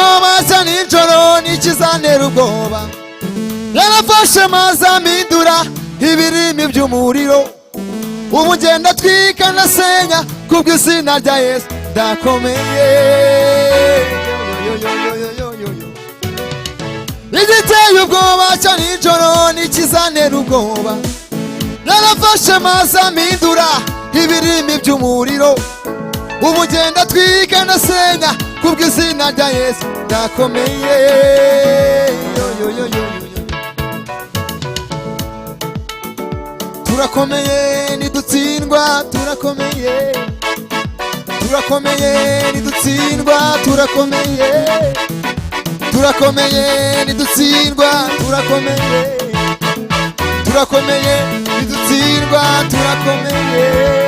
Ubwoba cya nijoro nikizantera ubwoba. Yarafashe maze amindura ibirimi by'umuriro. Ubu ngenda twika ndasenya kubw'izina rya Yesu, ndakomeye. Yo, yo, yo, yo, yo, yo, yo. Igiteye ubwoba cya nijoro nikizantera ubwoba. Yarafashe maze amindura ibirimi by'umuriro. Ubu ngenda twika ndasenya kubw'izina rya Yesu, ndakomeye. Yo, yo, yo, yo, yo, yo. Turakomeye, ntidutsindwa, turakomeye. Turakomeye, ntidutsindwa, turakomeye. Turakomeye, ntidutsindwa, turakomeye. Turakomeye, ntidutsindwa, turakomeye.